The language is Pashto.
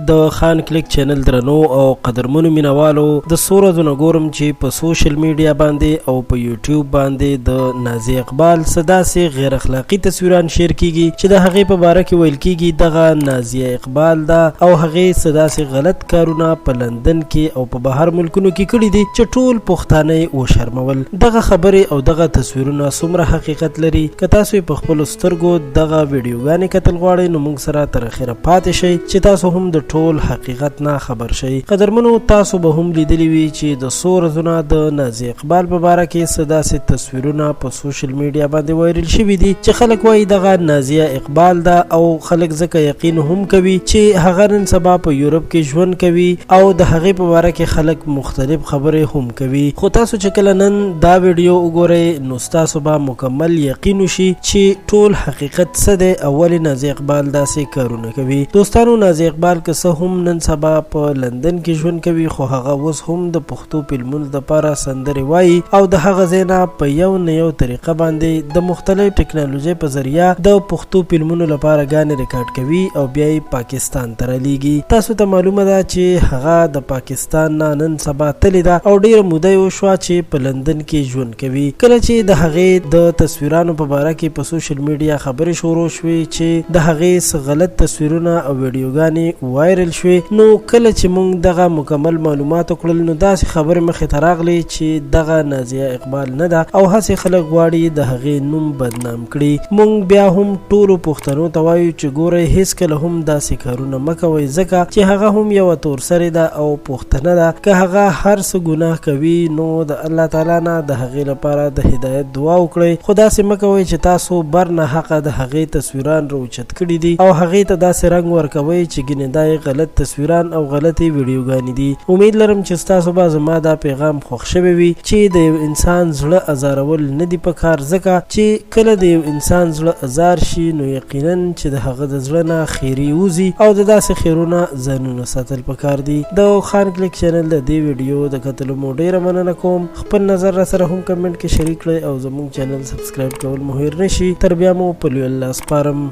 د خان کلیک چینل درنو او قدرمنو مینوالو، د څو ورځو نه ګورم چې په سوشل میډیا باندې او په یوټیوب باندې د نازی اقبال څه داسې غیر اخلاقي تصویران شیر کیږي چې د هغې په باره کې ویل کیږي دغه نازیه اقبال ده او هغې څه داسې غلط کارونه په لندن کې او په بهر ملکونو کې کړي دي چې ټول پښتانه یې وشرمول. دغه خبرې او دغه تصویرونه څومره حقیقت لري؟ که تاسو یې په خپلو سترګو دغه ویډیوګانې کتل غواړئ نو موږ سره تر اخره پاتې شئ چې تاسو هم د ټول حقیقت نه خبر شئ. قدرمنو، تاسو به هم لیدلی وي چې د څو ورځو نه د نازي اقبال په باره کې څه داسې تصویرونه په سوشل میډیا باندې وایرل شوي دي چې خلک وایي دغه نازیه اقبال ده، او خلک ځکه یقین هم کوي چې هغه نن سبا په یورپ کې ژوند کوي او د هغې په باره کې خلک مختلف خبرې هم کوي. خو تاسو چې کله نن دا ویډیو وګورئ نو ستاسو به مکمل یقین وشي چې ټول حقیقت څه دی او ولې نازي اقبال داسې کارونه کوي. دوستانو، نازي اقبال که څه هم نن سبا په لندن کې ژوند کوي خو هغه اوس هم د پښتو فلمونو دپاره سندرې وایي او د هغه ځای نه په یو نه یو طریقه باندې د مختلف ټکنالوژۍ په ذریعه د پښتو فلمونو لپاره ګانې ریکارډ کوي او بیا یې پاکستان ته رالیږي. تاسو ته معلومه ده چې هغه د پاکستان نه نن سبا تللې ده او ډیره موده یې وشوه چې په لندن کې ژوند کوي. کله چې د هغې د تصویرانو په باره کې په سوشل میډیا خبرې شروع شوې چې د هغې څه غلط تصویرونه او ویډیوګانې وایرل شوې، نو کله چې موږ دغه مکمل معلومات وکړل نو داسې خبرې مخې ته راغلې چې دغه نازیه اقبال نه ده او هسې خلک غواړي د هغې نوم بدنام کړي. موږ بیا هم ټولو پښتنو ته وایو چې ګورئ، هیڅکله هم داسې کارونه مه کوئ، ځکه چې هغه هم یوه تورسرې ده او پښتنه ده. که هغه هر څه ګناه کوي نو د الله تعالی نه د هغې لپاره د هدایت دعا وکړئ، خو داسې مه کوئ چې تاسو بر نه حقه د هغې تصویران راوچت کړي دي او هغې ته داسې رنګ ورکوئ چې ګینې دا یې غلط تصویران او غلطې ویډیوګانې دي. امید لرم چې ستاسو به زما دا پیغام خوښ شوی وي چې د یو انسان زړه ازارول نه دي پکار، ځکه چې کله د یو انسان زړه ازار شي نو یقینا چې د هغه د زړه نه خیرې وځي او د داسې خیرونه ځانونه ساتل پکار دي. د خان کلیک چینل د دې ویډیو د کتلو مو ډیره مننه کوم. خپل نظر را سره هم کمنټ کې شریک کړئ او زموږ چینل سبسکرایب کول مو هیر نشي. تر بیا مو په لوی الله سپارم.